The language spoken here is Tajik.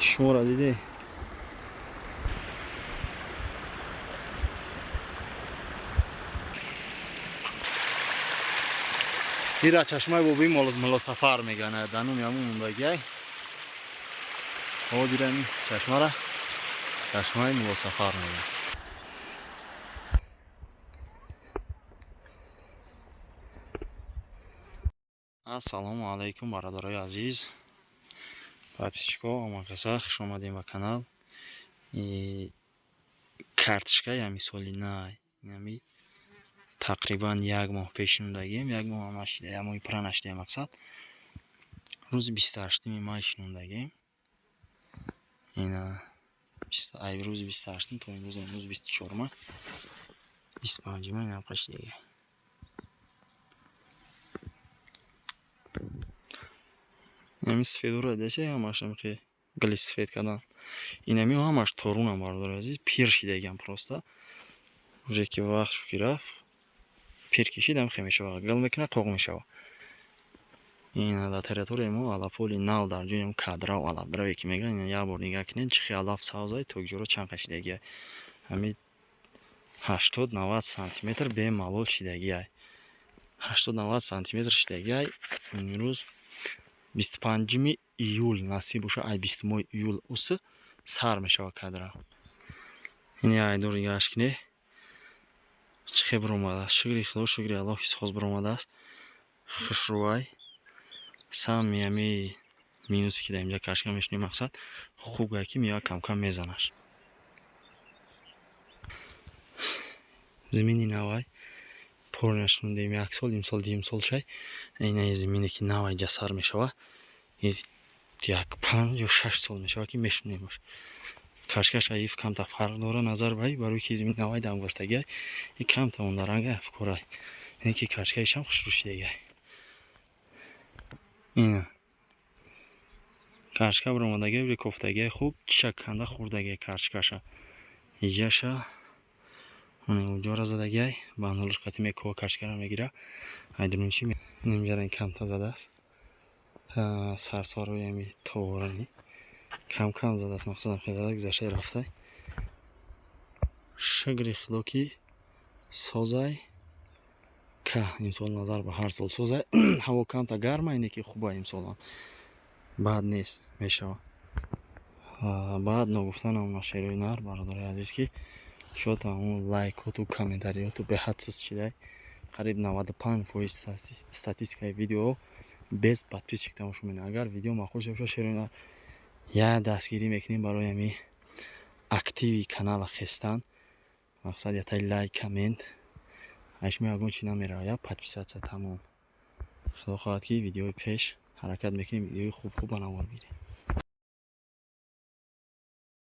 Шуморо дидӣ? Ира чашмаи бобои Муллосафар мегӯянд, дар номи ҳамун мондагиай. Ҳозир ҳамин чашмара чашмаи Муллосафар мегӯянд. Ассалому алайкум, бародарои азиз, подписчико, омакаса, хуш омадем ба канал. Картишкаи ҳами соли най, ҳами тақрибан як моҳ пеш шинондагием, як моҳ нашида, як моҳи пурра нашидаем мақсад. Рӯзи 28 май шинондагием. Ина рӯзи 28 то имрӯз, имрӯз 24 май, 25 май инам қашидагием. Инами сифедура десе, ҳамаш ҳамихе гили сифед кардан. Инами ҳамаш торунам, бародари азиз, пир шидагиам просто. Уже ки вақт шу ки рафт, пир кишид, ҳамихе мешава, гил мекунад, қоқ мешава. Ина дар территорияи мо алафоли нав дар ҷои кадрав алафдраве ки мегӯянд, ина як бор нигаҳ кунед, чӣ хел алаф сабзай, то ҷоро чанд қашидагиай. Ҳами 80-90 сантиметр бемалол шидагиай. 80-90 сантиметр шидагиай. Имрӯз 25 июл, насиб боша, ай 20 июл ус сар мешава кадра. Ини айдор нигаҳаш кунед, чӣ хел биромадааст. Шукри Худо, шукри Аллоҳ, ки соз биромадааст. Хушрӯай. Сами ҳами минусе ки дар инҷа кашка мешунем, мақсад хуб гай ки мева камкам мезанаш. Зимини навай пор нашундем як сол, имсол дуюм сол шай. Инаи зимине ки навай ҷа сар мешава, як 5 ё 6 сол мешава ки мешунемаш. Кашкаш аиф камта фарқ дора назар ба барои ки зимини навай дам гирифтагиай, и камта ондаранга афкорай. Ине ки кашкаишам хушрӯ шидагиай. Ина кашка биромадагиай, уже кофтагиай хуб, чиша канда хӯрдагиай кашкаша. Иҷаша уҷора задагиай, ба нулш қати мекова кашкара мегира. Айдурунчи нимҷара камта задааст. Сарсорои ҳами товорани кам-кам задааст, мақсадам хел зада гузаштаи рафтай. Шукри Худо ки созай, ка имсол назар ба ҳар сол созай. Ҳаво камта гарма, ине ки хуба имсолам. Бад нест, мешава. Баъд ногуфтанам нашерои нар, бародарои азиз, ки шота ҳамун лайкоту комментариёту беҳад суст шидай. Қариб 95% статистикаи видео без подписчик тамошо мекунад. Агар видео маъқул шуда бошад, шерои нар, як дастгирӣ мекунем барои ҳами активи канала хестан. Мақсад ятаи лайк, коммент, ай шумо ягон чи намеравад, як подписаться, тамом. Худо хоҳад ки видеои пеш ҳаракат мекунем, видеои хуб хуб ба навор бигирем.